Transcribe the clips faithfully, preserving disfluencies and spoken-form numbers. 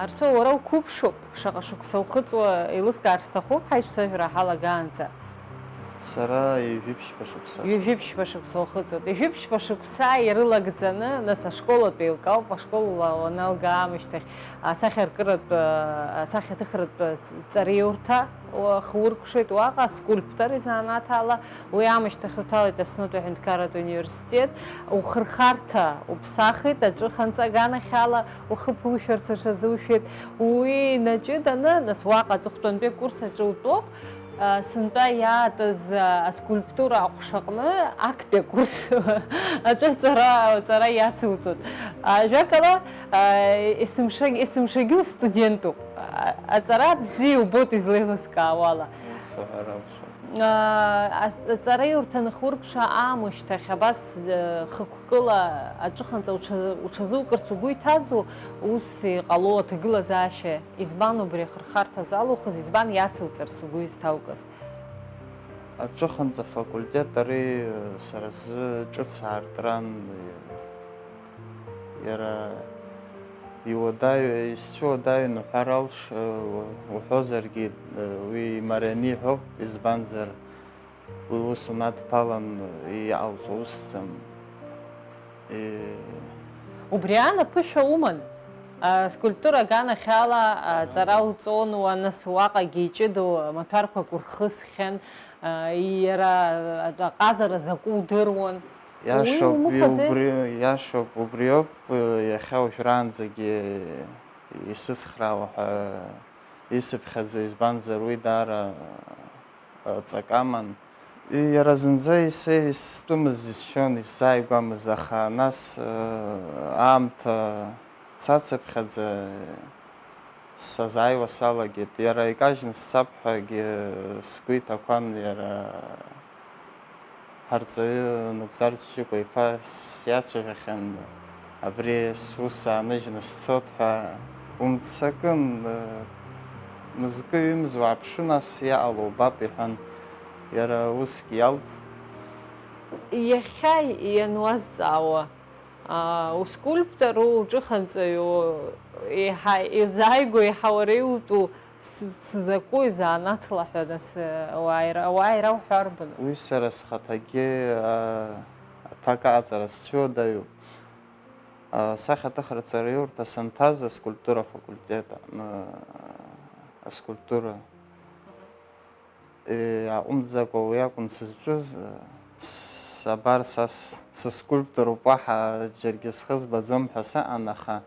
Арсоу, уара уқәыԥшуп, шаҟа шықәса ухыҵуа еилыскаар сҭахуп, ҳаиҿцәажәара ҳалагаанӡа. Сара ҩажәи ԥшьба шықәса. Ҩажәи ԥшьба шықәса ухыҵуеит. Ҩажәи ԥшьба шықәса ирылагӡаны, нас ашколатә еилкаауп, ашкол уа-, уаналга аамышьҭахь асахьаркыратә, асахьаҭыхратә ҵараиурҭа ухуркәшеит уаҟа, скульптор изанааҭ ала, уи аамышьҭахь уҭалеит Аԥснытәи аҳәынҭқарратә университет, ухырхарҭа уԥсахит аҿыханҵа аганахьала, ухы ԥушәарц уҽазушәеит. Уи инаҷыданы, нас уаҟа аҵыхәтәантәи акурс аҿы утәоуп. А, сынтәа иаатыз, а, аскульптура аҟәшаҟны актәи акурс аҿы аҵара, аҵара иацуҵоит. А, ажәакала, а, есымшагь-, есымшагьы устудентуп. А, аҵара бзиа убоит излеилыскаауала. Ус уҳәар алшоит. А, а, аҵараиурҭа анхуркша аамышьҭахь абас, э, хықәкыла аҿыханҵа уҽа-, уҽазукырц угәы иҭазу, ус иҟало аҭагылазаашьа? Избан убри ахырхарҭа залухыз, избан иацуҵарц угәы изҭаукыз? Аҿыханҵа афакультет ари сара сзы ҿыц аартран, иара иуадаҩ-, исцәуадаҩын уҳәар алш-, уҳәозаргьы, уи имарианы иҳәоуп, избанзар, уи ус унадԥалан иҟауҵо усӡам. Е- Убри аан аԥышәа уман. Аскульптура аганахьала аҵара уҵон уа, нас уаҟагьы иҷыдоу амаҭәарқәак урхысхьан, а, иара аҟазара закәу удыруан. Уи Иашоуп, уи умыхәаӡеи? Убри, иашоуп, убриоуп, э, иахьа уажәраанӡагьы исыцхраауа ҳәа исыԥхьаӡо, избанзар, уи даара, э, ҵак аман. Иара зынӡа исе-, исстәымыз џьысшьон, исзааигәамыз, аха нас, э, аамҭа цацыԥхьаӡа, сазааиуа салагеит. Иара икажьны сцап ҳәагьы сгәы иҭақәан, иара ҳарҵаҩы Нугзар Ҷыҷыкәа-иԥа сиацәажәахьан, абри сус ааныжьны сцот ҳәа. Умццакын, мызкы-ҩымз уааԥшы, нас иаҟало убап, иҳәан, иара усгьы иалҵт. Иахьа иануазҵаауа, аа, ускульптору, уҿыханҵаҩу, еиҳа иузааигәоу, еиҳа уара иутәу с-, сзакәу изанааҭла ҳәа, нас, ауаа ира-, ауаа ирауҳәо арбану? Уи сара схаҭагьы, аа, аҭак аҟаҵара сцәыуадаҩуп. Асахьаҭыхратә ҵараиурҭа санҭаз аскульптура афакультет аҟны аскульптура Е, аҟәымҵӡакәа уи акәын сызҿыз, с-, абар са с-, сыскульпторуп, уаҳа џьаргьы схы збаӡом ҳәа саҟан, аха,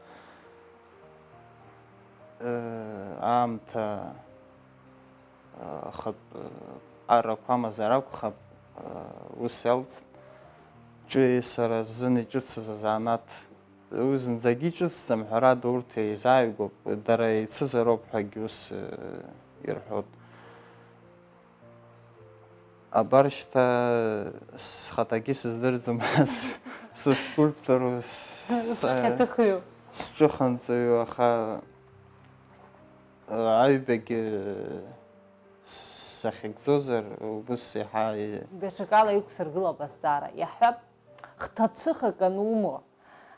э, аамҭа, э, ахатә, э, ԥҟарақәа амазар акәхап, э, ус иалҵт. Ҿи сара сзын иҿыцыз азанааҭ Уи зынӡагьы иҿыцӡам, ҳәарада, урҭ еизааигәоуп, дара еицызароуп ҳәагьы ус, э, ирҳәоит. Абар шьҭа схаҭагьы сыздырӡом, с-, сыскульптору, с-, Сахьаҭыхҩу. Сҿыханҵаҩу, аха, э, аҩбагьы сахьыгӡозар, убыс иаҳа и- Даҽакала иқәсыргылап азҵаара. Иаҳҳәап, хҭацәыхак анумоу,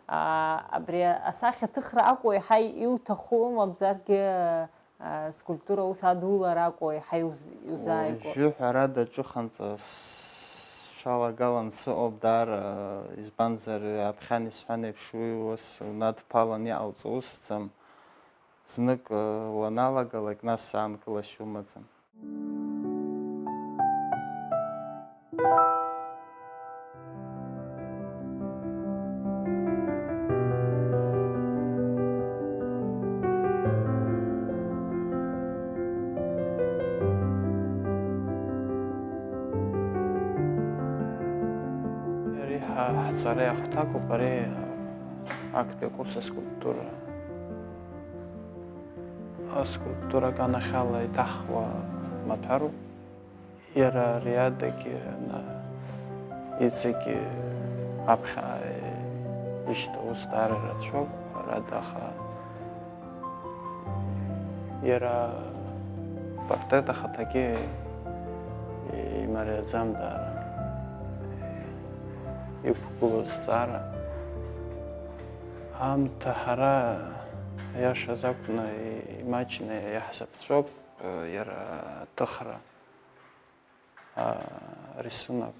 аа, абри асахьаҭыхра акәу еиҳа иуҭаху, мамзаргьы, аа, скульптура аус адулара акәу еиҳа иуз-, иузааигәоу? Уажәы, ҳәарада, аҿыханҵа сҽалагалан сыҟоуп даара, избанзар, аԥхьан исҳәан еиԥш, уи ус унадԥалан иҟауҵо усӡам. Знык, э, уаналагалак, нас аанкылашьа умаӡам. Ари ҳа-, ҳҵареи ахәҭакуп, ари актәи акурс аскульптура. Аскульптура аганахьала иҭахуа маҭәароуп. Иара ари адагьы, на, иҵегьы аԥхьа ишьҭоу ус даара ирацәоуп, ҳәарада, аха иара апортрет ахаҭагьы имариаӡам даара, иқәгылоу зҵаара. Аамҭа ҳара Аиашаз акәны, имаҷны иаҳзаԥҵәоуп, э, иара аҭыхра, а, рисунок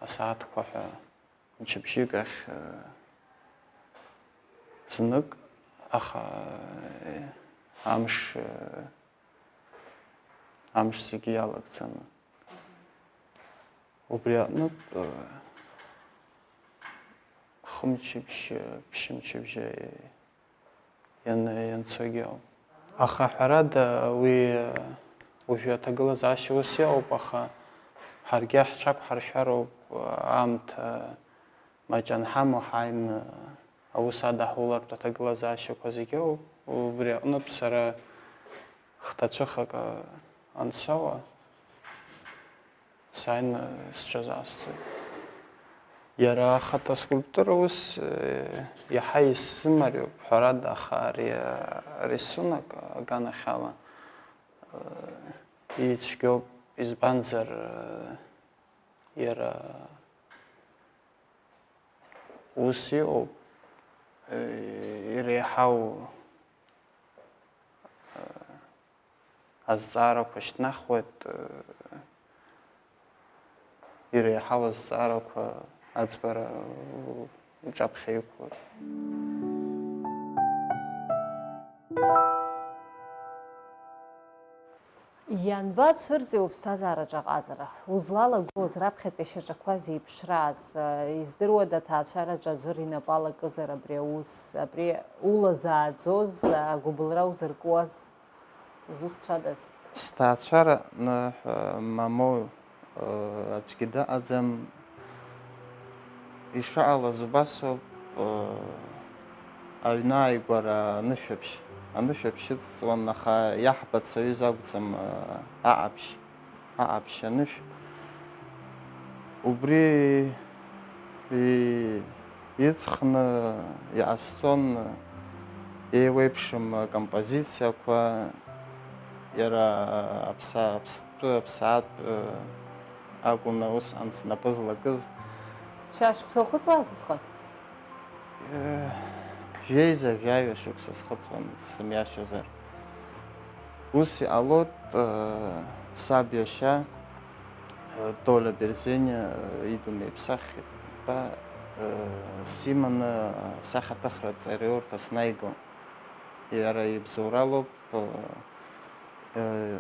асааҭқәа ҳәа мчыбжьык ахь, э, знык, аха, э, амш, э, амш зегьы иалагӡаны. Убри аҟнытә, э, хымчыбжьы, ԥшьымчыбжьы иан-, ианцогьы ауп. Аха ҳәарада, уи, э, уажәы аҭагылазаашьа ус иҟоуп, аха ҳаргьы ҳҽақәҳаршәароуп, э, аамҭа маҷ анҳамоу ҳааины аус адаҳулартә аҭагылазаашьақәа зегьы ыҟоуп. Убри аҟнытә сара хҭацәыхак ансоуа, сааины сҽазаасҵоит. Иара ахаҭа аскульптура ус, э, иаҳа исзымариоуп, ҳәарада, аха ари арисунок аганахьала, э, ицәгьоуп, избанзар, э, иара ус иҟоуп, э, иреиҳау, э, азҵаарақәа шьҭнахуеит, э, иреиҳау азҵаарақәа аӡбара уҿаԥхьа иқәлоит. Ианбацәырҵи уԥсҭазаараҿы аҟазара? Узлалагоз раԥхьатәи ашьаҿақәа зеиԥшрааз, издыруада, аҭаацәараҿы аӡәыр инапы алакызар абри аус, абри улазааӡоз, агәыбылра узыркуаз зусҭцәадаз? Сҭаацәара ныҳәа мамоу, э, аӡәгьы дыҟаӡам. Ишыҟалаз убасоуп, э, аҩны ааигәара анышәаԥшь, анышәаԥшь ыҵҵуан, аха иаҳбац аҩыза акәӡам, э, аҟаԥшь, аҟаԥшь анышә. Убри и-, иҵхны иҟасҵон еиуеиԥшым акомпозициақәа, иара аԥса-, аԥстәы, аԥсаатә, э, акәын усҟан снапы злакыз. Шьашықәса ухыҵуаз усҟан? Э, жәеиза жәаҩа шықәса схыҵуан, сымҩашьозар. Ус иҟалоит, э, саб иашьа, э, Толя Берзениа, э, идунеиԥсахит. Ба, э, симаны, э, сахьаҭыхратә ҵараиурҭа снаиго. Иара ибзоуралоуп, э, э,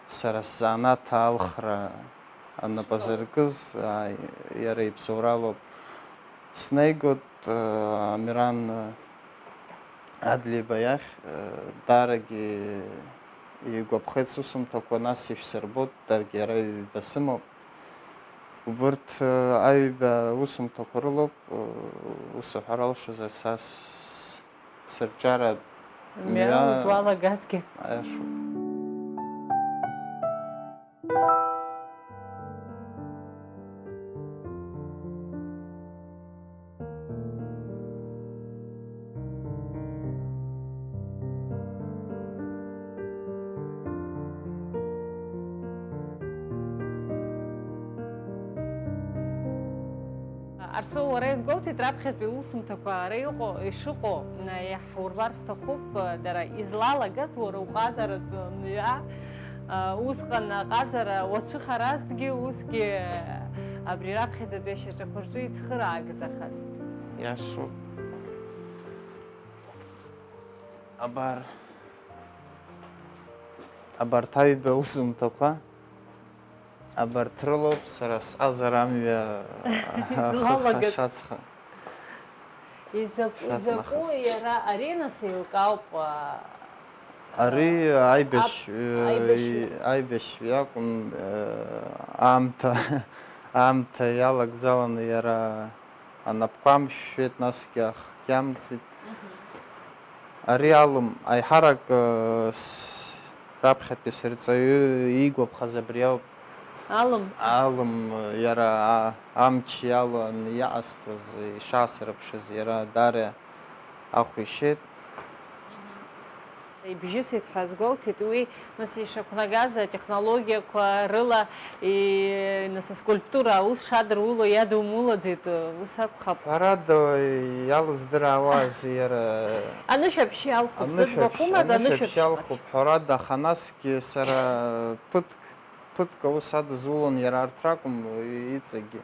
сара сзанааҭ алхра анапы азыркыз, ааи, иара ибзоуралоуп. Снаигоит, э, Амиран, э, Адлеиба иахь, э, даарагьы игәаԥхеит сусумҭақәа, нас ишәсырбоит, даргьы иара ҩба сымоуп. Убырҭ, э, аҩба усумҭақәа рылоуп, э, ус аҳәара алшозар, са с-, сырҿиаратә мҩа, мҩа узлалагазгьы. Аиашоуп. Арсоу, уара иазгәоуҭеит раԥхьатәи аусумҭақәа ара иҟоу, ишыҟоу, на, иаҳурбар сҭахуп, дара излалагаз уара уҟазаратә мҩа, а, усҟан аҟазара уацәыхаразҭгьы, усгьы абри раԥхьаӡатәи ашьаҿақәа рҿы ицхыраагӡахаз. Иашоуп. Абар, абарҭ аҩба аусумҭақәа, абарҭ рылоуп сара сҟазара амҩа излалагаз. Шацха. Изакә-, шацнахыз. Изакәу иара, ари нас еилкаауп, а, ари а, аибашь-, аб-, э, аибашьҩы. Аибашьҩы иакәын, э, аамҭа, аамҭа иалагӡаланы иара анапқәа амшәшәеит, насгьы ахгьы амҵит. Мгм. Ари алым, аиҳарак, э, с-, раԥхьатәи сырҵаҩы иигәаԥхаз абри ауп. Алым? Алым, э, иара а-, амч иалан иҟасҵаз, ишаасырԥшыз, иара даара ахә ишьеит. Мгм. Ибжьысит ҳәа азгәоуҭеит, уи, нас, ишақәнагаз атехнологиақәа рыла, и-, нас, аскульптура аус шадыруло иадумулаӡеит, ус акәхап. Ҳәарада, иалыздыраауаз иара Анышә аԥшьы иалхуп, анышә аԥшь-, зыӡбахә умаз, анышә анышә аԥшьы аԥшьы иалхуп, ҳәарада, аха насгьы сара ԥыҭк, ԥыҭк аус адызулон, иара арҭ ракәым, иҵегьы.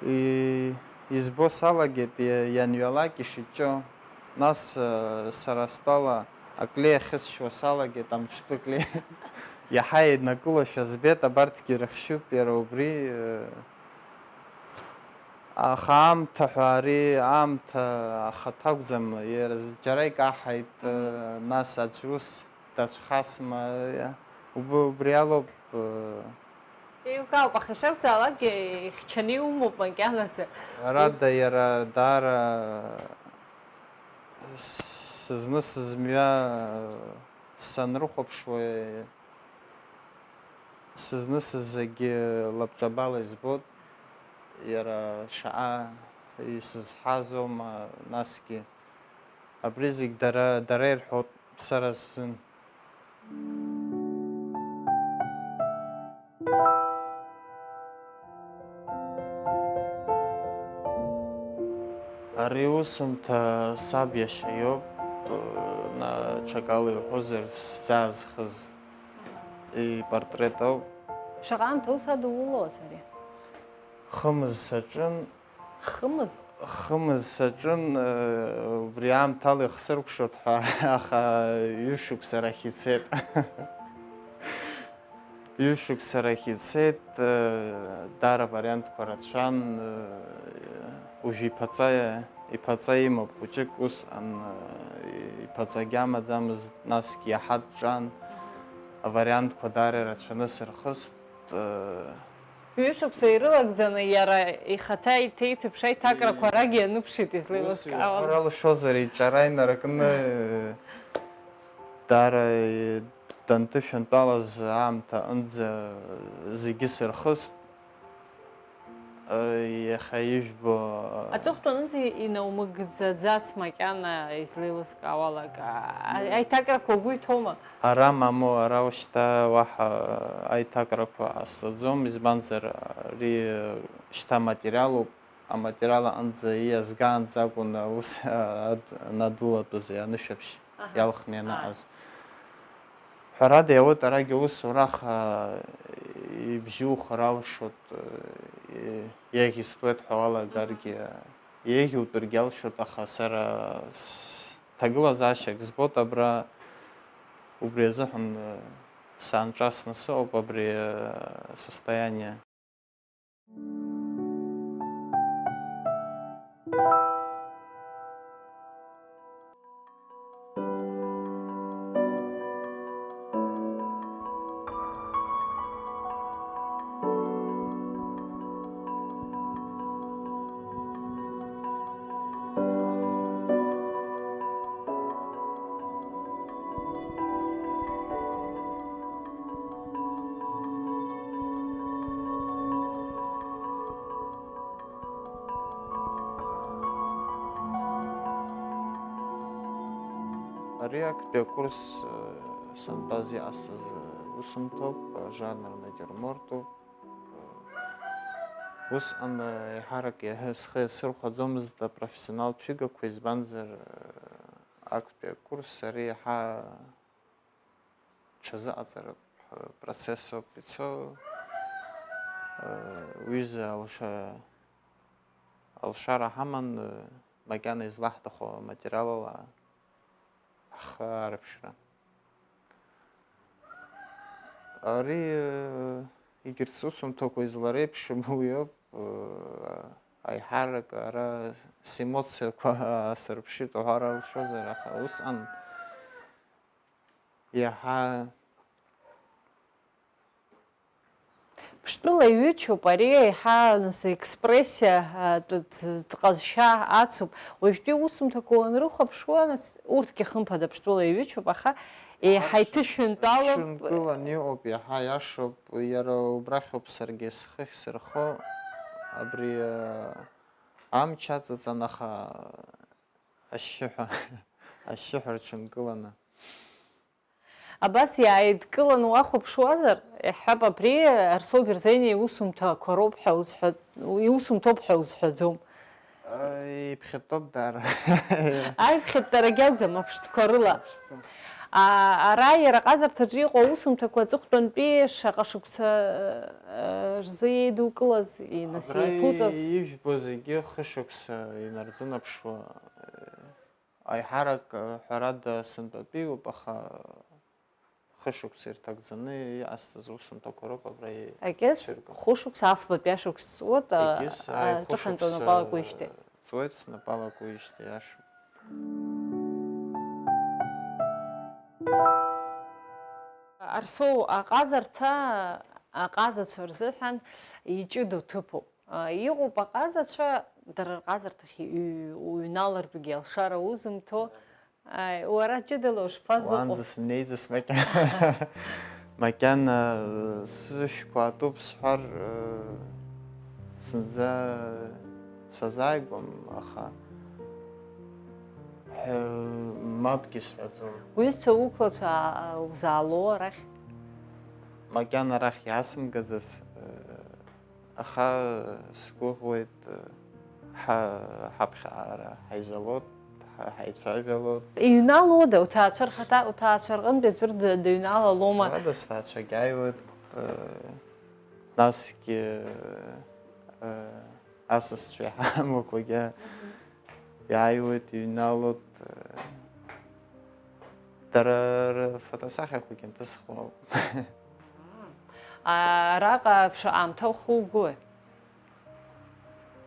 И-, избо салагеит, иа-, ианҩалак ишыҷҷо. Нас, э, сара стәала аклеи ахьысшьуа салагеит, амҿтәы клеи. Иаҳа еиднакылошәа збеит, абарҭгьы ирыхшьуп иара убри, э, аха аамҭа ҳәа ари аамҭа ахаҭа акәӡам, иара з-, џьара икаҳаит, э, нас аӡә ус дацәхасма, э, уб-, убри алоуп, э, Еилкаауп, аха ишакәзаалакгьы ихьчаны иумоуп макьаназы. Ҳәарада, иара даара сызны-сызмҩа санрыхәаԥшуа, сызны-сызгьы лабҿабала избоит, иара шаҟа исызҳазоума, насгьы абри зегь дара, дара ирҳәоит сара сзын. Ари усумҭа саб иашьа иоуп, на-, ҽакала иуҳәозар, сзаазхыз ипортрет ауп. Шаҟа аамҭа ус адулоз ари? Хымз саҿын. Хымз? Хымз саҿын, э, убри аамҭала ихсыркәшоит ҳәа, аха ҩышықәса рахь ицеит. Ҩышықәса рахь ицеит, э, даара авариантқәа рацәан, э, уажә иԥаҵа, иԥаҵа имоуп хәыҷык, усҟан, э, иԥаҵагьы амаӡамызт, насгьы иаҳа дҿан, авариантқәа даара ирацәаны сырхыст, э, Ҩышықәса ирылагӡаны иара ихаҭа иҭеиҭыԥш аиҭакрақәа арагьы ианыԥшит, излеилыскаауа. Ус иуҳәар алшозар, иҿара инаркны, даара, дантышәантәалаз аамҭа аҟынӡа зегьы сырхыст, иахьа ижәбо. Аҵыхәтәанынӡа инаумыгӡаӡац макьана, излеилыскаауа ала, акы, а-, аиҭакрақәа угәы иҭоума? Ара мамоу, ара ушьҭа уаҳа аиҭакрақәа ҟасҵаӡом, избанзар, ари шьҭа аматериалуп, аматериал аҟынӡа иазгаанӡа акәын аус ад-, анадулатәыз, анышәаԥшь Аҳа. Иалхны Ааи. Ианаҟаз. Ҳәарада, иауеит арагьы аусура, аха ибжьухыр алшоит, иагьыстуеит ҳәа уалагаргьы, Мгм. Иагьутәыргьы алшоит, аха сара с-, ҭагылазаашьак збоит абра, убри азыҳәан, э, саанҿасны сыҟоуп абри, э, состояние. Ари актәи акурс, э, сынтәаз иҟасҵаз, э, усумҭоуп, э, жанр натиурмортуп. Э, усҟан, э, еиҳарак иаҳа схы иасырхәаӡомызт апрофессионалтә ҩыгақәа, избанзар, э, актәи акурс ари иаҳа ҽазыҟаҵаратә, э, процессоуп ицо. Э, уҩыза алша-, алшара ҳаман, э, макьана излаҳҭаху аматериалала ҳхы аарԥшра. Ари, э, егьырҭ сусумҭақәа излареиԥшым уи ауп, э, аиҳарак ара семоциақәа аасырԥшит уҳәар алшозар, аха усҟан иаҳа Ԥштәыла иҩычоуп, ари еиҳа, нас, експрессиа, а, тә-, ӡ-, ҟазшьа ацуп. Уажәтәи усумҭақәа уанрыхәаԥшуа, нас, урҭгьы, хымԥада, ԥштәыла иҩычоуп, аха еиҳа иҭышәынтәалоуп. Ҽынкыланы иҟоуп, иаҳа иашоуп, иара убрахьоуп саргьы схы ахьсырхо, абри, а, амч аҵаҵан, аха ашьшьыҳәа, ашьшьыҳәа рҽынкыланы. Абас иааидкыланы уахәаԥшуазар, иаҳҳәап, абри Арсоу Берзениа иусумҭақәа роуп ҳәа узҳәа-, иусумҭоуп ҳәа узҳәаӡом. Иԥхьатәоуп даара. Аиԥхьатәарагьы акәӡам, аԥштәқәа рыла. А, ара иара аҟазарҭаҿы иҟоу аусумҭақәа аҵыхәтәантәи шаҟа шықәса, э, рзы еидукылаз, нас Абра еиқәуҵаз? Ижәбо зегьы хышықәса инарзынаԥшуа, э, аиҳарак, э, ҳәарада, сынтәатәиуп, аха хышықәса ирҭагӡаны иҟасҵаз усумҭақәа роуп абра еи-, Егьыс ицәырго. Хәышықәса афбатәи ашықәс ҵуеит, а, Егьыс ааи аҿыханҵа хәышықәса напалакуижьҭеи. Ҵуеит снапалакуижьҭеи, иашоуп. Арсоу аҟазарҭа аҟазацәа рзыҳәан иҷыдоу ҭыԥуп. А, иҟоуп аҟазацәа, дара рҟазарҭахь иҩ-, уҩналартәгьы алшара узымҭо. Ааи, уара ҷыдала ушԥазыҟоу? Уаанӡа сымнеиӡац макьана. Макьана сышәқәа атәуп сҳәар, зынӡа сазааигәам, аха ҳәа мапгьы сҳәаӡом. Уҩызцәа уқәлацәа, а, узаало арахь? Макьана арахь иаасымгаӡац, аха сгәыӷуеит, ҳа-, ҳаԥхьаҟара ҳаизалоит, ҳа-, ҳаицәажәалоит. Иҩналода уҭаацәа рхаҭа, уҭаацәа рҟынтәи аӡәыр ды-, дыҩналалома? Уа дасҭаацәагь ааиуеит, насгьы асасцәа иҳамақәагьы иааиуеит, иҩналоит. Дара рфотосахьақәагьы нҭысхуа ауп. Араҟа ԥшьа аамҭа ухугои?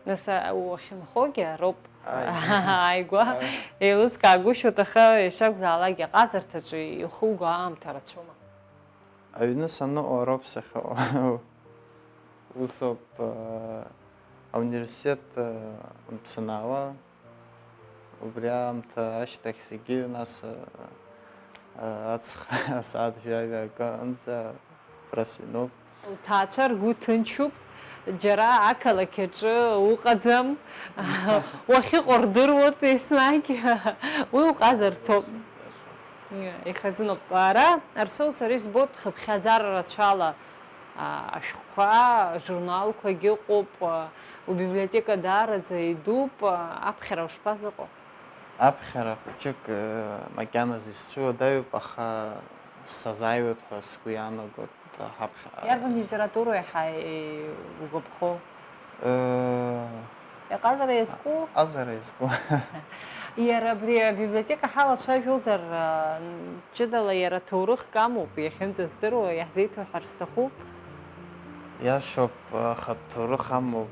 Нас, а, уахьынхогьы ароуп. Ааигәа. Ааигәа. Ааи. Еилыскаагәышьоит, аха ишакәзаалак аҟазарҭаҿы ихуго аамҭа рацәоума? Аҩны саныҟоу ароуп сахьыҟоу. Усоуп, а, ауниверситет, а, санаауа. Убри аамҭа ашьҭахь зегьы, нас, а, аҵх асааҭ жәаҩа акы анӡа прасвинуп. Лҭаацәа ргәы ҭынчуп, џьара ақалақь аҿы уҟаӡам, уахьыҟоу рдыруеит еснагь, уи уҟазарҭоуп. Ихазыноуп. Ара Арсоу сара избоит хыԥхьаӡара рацәала, а, ашәҟәқәа, ажурналқәагь ыҟоуп, а, убиблиотека даараӡа идууп, а, аԥхьара ушԥазыҟоу? Аԥхьара хәыҷык, э, макьаназы исцәыуадаҩуп, аха сазааиуеит ҳәа сгәы иаанагоит ҳаԥхьаҟа. Иарбан литература еиҳа, э, угәаԥхо? Э, Иҟазара иазку? Ҟазара иазку. Иара абри абиблиотека ҳалацәажәозар, э, ҷыдала иара ҭоурыхк амоуп, иахьынӡаздыруа, иаҳзеиҭоуҳәар сҭахуп. Иашоуп, аха ҭоурых амоуп.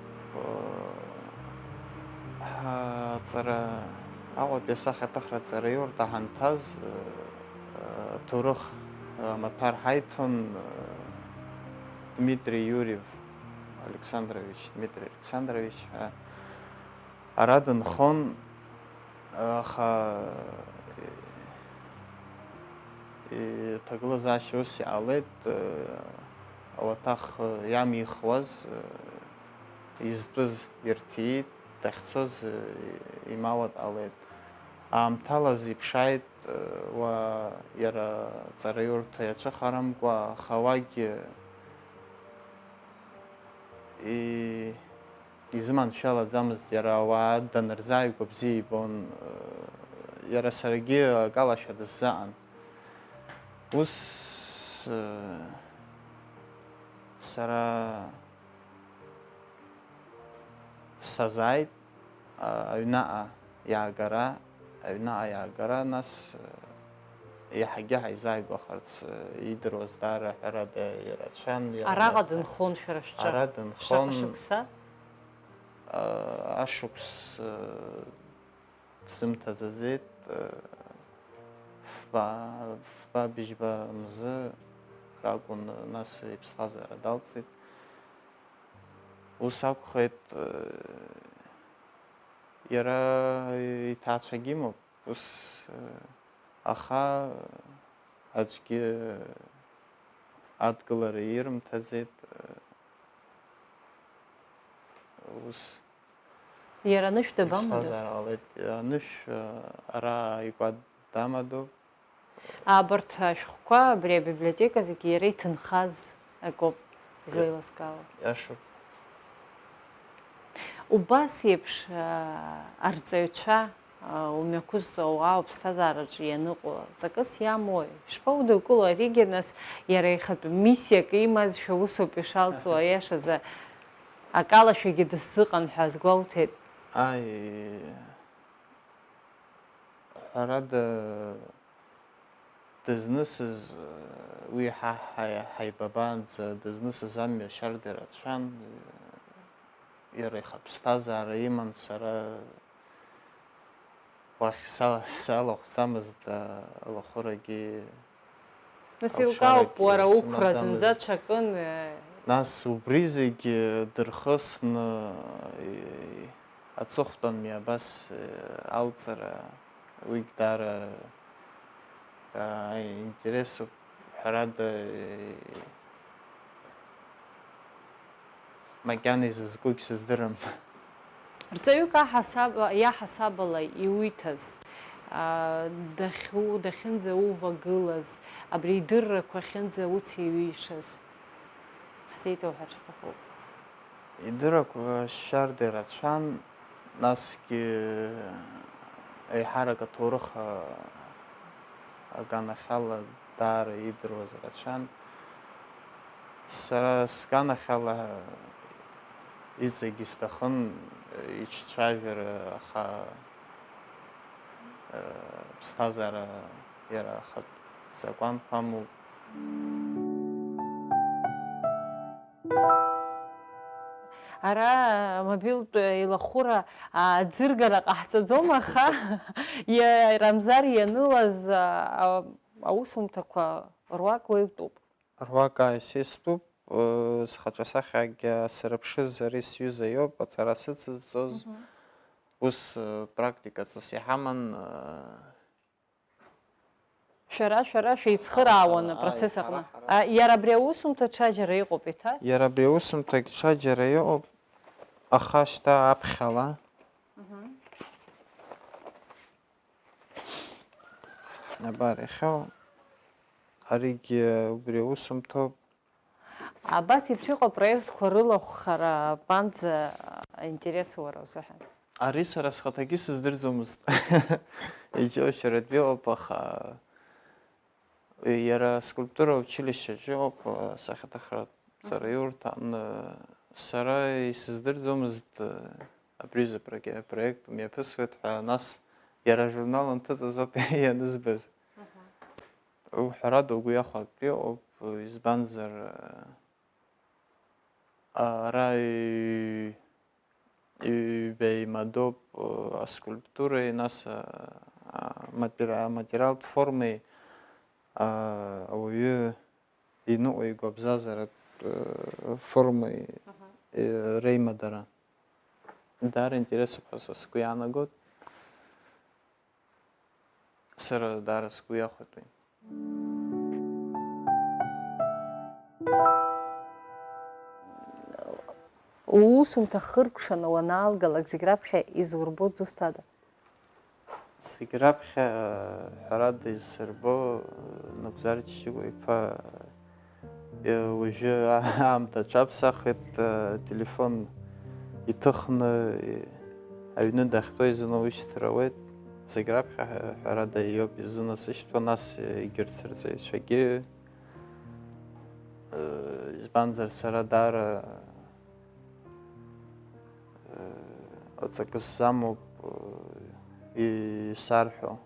Ҳаҵара, Аҟәатәи асахьаҭыхра аҵараиурҭа ҳанҭаз, ҭоурых амаҭәар ҳаиҭон, Дмитри Иурев Александрович, Дмитри Александрович ҳәа ара дынхон, аха иҭагылазаашьа ус иҟалеит, ауаҭах иамихуаз, изтәыз ирҭиит, дахьцоз имауа дҟалеит. Аамҭала зиԥшааит, уа иара ҵараиурҭа иацәыхарамкәа, аха уагь и-, изыманшәалаӡамызт, иара ауаа данырзааигәа бзиа ибон, иара саргьы акалашәа дысзаҟан. Ус, сара Сазааит, а, аҩнаҟа иаагара, аҩнаҟа иаагара, нас, э, иаҳагьы ҳаизааигәахарц, э, идыруаз даара ҳәарада ирацәан, иара Араҟа нас дынхон шәара шәҿы? Ара дынхон. Шаҟа шықәса? А, ашықәс, э, Дсымҭаӡаӡеит, фба, фба быжьба мзы ракәын, нас иԥсҭазаара далҵит. Ус акәхеит, иара иҭаацәагьы имоуп, ус, аха аӡәгьы адгылара ирымҭаӡеит, ус. Иара анышә дабамадоу? Иԥсҭазаара ҟалеит. Анышә, а, ара икәа дамадоуп. Абарҭ ашәҟәқәа абри абиблиотека зегьы иара иҭынхаз акоуп излеилыскаауа. Иашоуп. Убас еиԥш, аа, арҵаҩцәа, аа, умҩақәызҵо ауаа уԥсҭазаараҿы ианыҟоу ҵакыс иамои? Ишԥаудукыло аригьы, нас, иара ихатә миссиак имазшәа усоуп ишалҵуа, аиашазы, акалашәагьы дысзыҟан ҳәа азгәалҭеит. Аи, ҳәарада, дызнысыз, уи ҳа ҳаи-, ҳаибабаанӡа дызнысыз амҩа шьарда ирацәан, иара ихатә ԥсҭазаара иман, сара уахь са-, салахәӡамызт, а, алахәырагьы. Нас алшарагьы илкаауп, уара уқәра сымаӡамызт. Зынӡа ҽакын, э. Нас убри зегьы дырхысны, и-, аҵыхәтәан мҩа абас, э, алҵра, уигь даара, а, интересуп, ҳәарада, э, макьана изызкугь сыздырам. Рҵаҩык аҳасаб-, иаҳасабала иуиҭаз, аа, дахьу-, дахьынӡаувагылаз, абри идыррақәа ахьынӡауцеиҩишаз ҳзеиҭауҳәар сҭахуп. Идыррақәа шьарда ирацәан, насгьы еиҳарак аҭоурых, а-, аганахьала даара идыруаз рацәан. Сара сганахьала иҵегь исҭахын иҿцәажәара, аха, э, ԥсҭазаара иара ахатә закәанқәа амоуп. Ара мобилтә еилахәыра, а, аӡыргара ҟаҳҵаӡом, аха иа-, Рамзар ианылаз, а, а, аусумҭақәа руак уаҩтәуп. Руак ааисыстәуп, ы, схаҿасахьагь сырԥшыз ари сҩыза иоуп, аҵара сыцызҵоз. Мгм. Ус, ы, практика ҵас иҳаман, ы, Шәара, шәара шәеицхыраауан ара, ара, апроцесс аҟны. Ара, ара. А, иара абри аусумҭа ҽаџьара иҟоуп иҭаз? Иара абри аусумҭагь ҽаџьара иҟоуп, аха шьҭа аԥхьала. Мгм. Абар иахьа аригьы убри аусумҭоуп. Абас еиԥш иҟоу апроектқәа рылахәхара аҟынӡа аинтерес уара узыҳәан? Ари сара схаҭагьы сыздырӡомызт. Иџьоушьаратәы иҟоуп, аха иара аскульптура училищеаҿ иҟоуп, асахьаҭыхратә ҵараиурҭан. Сара исыздырӡомызт абри аҩыза проке-, проект мҩаԥысуеит ҳәа, нас иара ажурнал анҭыҵыз ауп ианызбаз. Уҳәарада угәы иахәартә иҟоуп, избанзар, ара ҩ-, ҩба еимадоуп, аскульптуреи, нас, а, матери-, аматериалтә формеи, а, ауаҩы иныҟәо игәабзазаратә, э, формеи, э, реимадара. Даара интересуп ҳәа са сгәы иаанагоит. Сара даара сгәы иахәеит уи. Уусумҭа хыркәшаны уанаалгалак, зегь раԥхьа изурбо дзусҭада? Зегь раԥхьа, ҳәарада, исырбо, Нугзар Чичигәа-иԥа, уажәы аамҭа аҽаԥсахит, ателефон иҭыхны, аҩны дахьтәоу изынаушьҭыр ауеит. Зегь раԥхьа, ҳәарада, иоуп изынасышьҭуа, нас егьырҭ сырҵаҩцәагьы. Избанзар, сара даара, э, ҵакы сзамоуп, э, исарҳәо.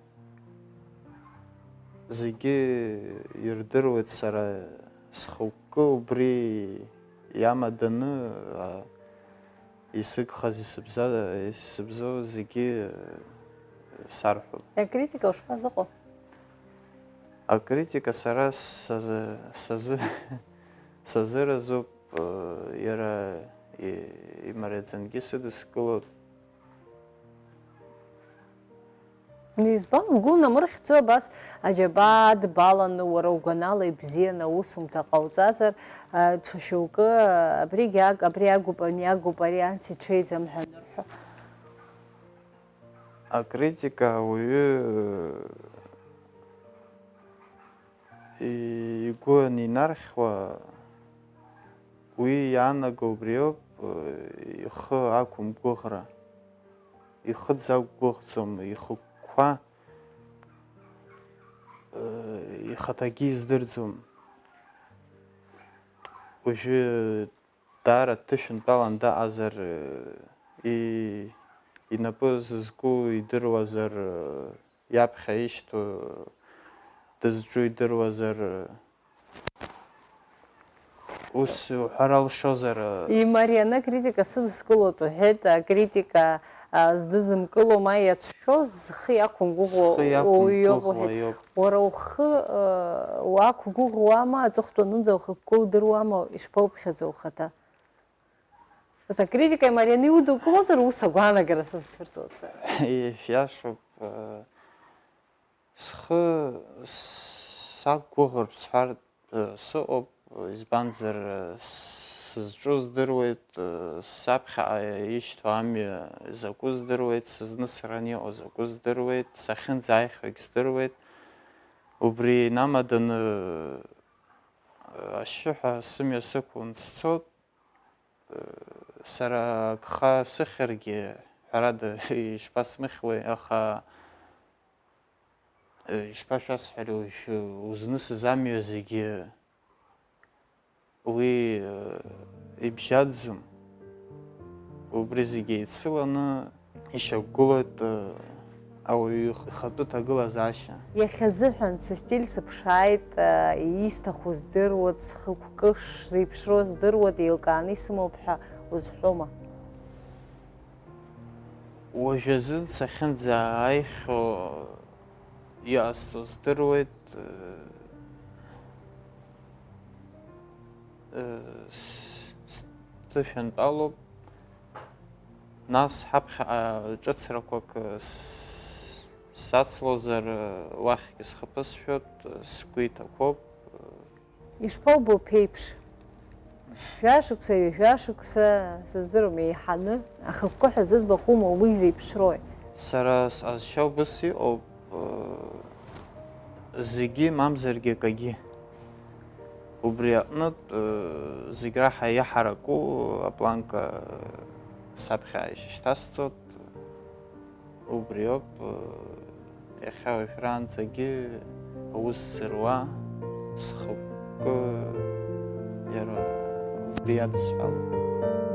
Зегьы ирдыруеит сара схықәкы убри иамаданы, а, исыгхаз, исыбза-, исыбзоу зегьы, э, сарҳәоит. Акритика ушԥазыҟоу? Акритика сара сазы-, сазы-, сазыразуп, э, иара и-, имариаӡангьы сыдыскылоит. Избан, угәы унамырхьӡо абас аџьабаа дбаланы, уара угәанала ибзианы аусумҭа ҟауҵазар, а, ҽа шьоукы, а, абригь ак-, абри агуп, ани агуп, ари анс иҽеиӡам ҳәа анырҳәо? Акритика ауаҩы, э, игәы анинархьуа, уи иаанаго убриоуп, ихы ақәымгәыӷра, ихы дзақәгәыӷӡом, ихықәкқәа ихаҭагьы издырӡом. Уажәы даара дҭышәынтәалан даҟазар, и-, инапы зызку идыруазар, иаԥхьа ишьҭоу дызҿу идыруазар, ус уҳәар алшозар. Имарианы акритика сыдыскылоит уҳәеит, акритика, а, здызымкыло ма иацәшәо зхы иақәымгәыӷуа Схы уаҩ иоуп иақәымгәыӷуа уҳәеит. Иоуп. Уара ухы, а, уақәгәыӷуама, аҵыхәтәанынӡа ухықәкы удыруама, ишԥауԥхьаӡо ухаҭа? Ус акритика имарианы иудукылозар, ус агәаанагара сызцәырҵуеит сара. Ишәиашоуп, э, схы сақәгәыӷыртә сҳәартә, э, сыҟоуп, избанзар, э, сызҿу здыруеит, э, саԥхьаҟа ишьҭоу амҩа закәу здыруеит, сызнысран иҟоу закәу здыруеит, сахьынӡааихьоугь здыруеит. Убри инамаданы, э, ашьшьыҳәа сымҩа сықәлан сцот. Сара агха сыхьыргьы, ҳәарада, ишԥасмыхьуеи, аха, ишԥашәасҳәари, уажәы узнысыз амҩа зегьы уи ибжьаӡӡом. Убри зегьы еицыланы ишьақәгылоит, э, ауаҩы ихатәы ҭагылазаашьа. Иахьазыҳәан сыстиль сыԥшааит, э, исҭаху здыруеит, схықәкы шзеиԥшроу здыруеит, еилкааны исымоуп ҳәа узҳәома? Уажәазын сахьынӡааихьоу иҟасҵо здыруеит, э, э, с-, сҭышәынтәалоуп. Нас ҳаԥхьаҟа ҿыцрақәак, э, с-, сацлозар, э, уахьгьы схы ԥысшәоит, э, сгәы иҭақәоуп, э. Ишԥоубо ԥеиԥш? Жәашықәса, ҩажәашықәса, сыздыруам, еиҳаны, ахықәкы ҳәа зыӡбахә умоу, уи зеиԥшрои? Сара сҟазшьа убыс иҟоуп, э, зегьы мамзаргьы акагьы. Убри аҟнытә, э, зегь раҳа иаҳараку апланка саԥхьа ишьҭасҵоит. Убриоуп, э, иахьа уажәраанӡагьы аус зыруа, схықәкы иара убри иадысҳәалоуп.